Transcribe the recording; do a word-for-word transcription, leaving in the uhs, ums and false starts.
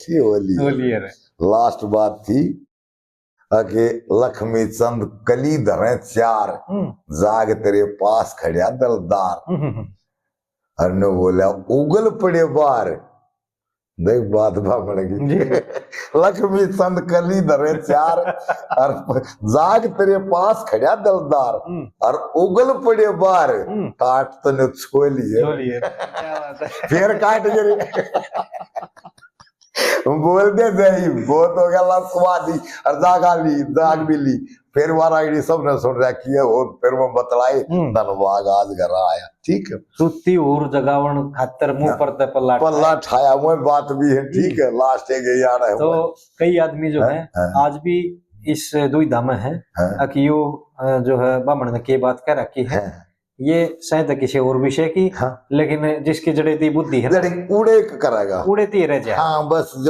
ये होली है। होली है रे। लास्ट बात थी कि लक्ष्मी चंद कली धरे चार, हम्म, जाग तेरे पास खड़्या दलदार। हम्म, हम्म, अर ने बोला, उगल पड़े बार। देख बात बामण की। जी। लक्ष्मी चंद कली धरे चार, और जाग तेरे पास खड़ा दलदार, हम्म, और उगल पड़े बार, हम्म। काट तने छोली है। छोली है। क्या बात है। फिर काट गिरी। बोल दे जाई, बहुत हो गया ला स्वादी, और जागा ली, जाग भी ली। फिर वारागड़ी सबने सुन रखी है, और फिर वो बतलाए, हम्म। धनबाग आज घर आया, ठीक है। सूती हूर जगावण खातर मुंह हाँ। पर ते पल्ला पल्ला ठाया, वो बात भी है, ठीक है, लास्ट एक ये आ रहा है। तो कई आदमी जो हाँ, है हाँ। आज भी इस दुविधा में है हाँ। कि यो, अ, जो है बामण ने के बात कह रखी है, हाँ। ये शायद किसी और विषय की, हाँ। लेकिन जिसकी जड़े दी बुद्धि है ना, जड़ी उड़े क करेगा। उड़े ती रह जाए। हाँ, बस जो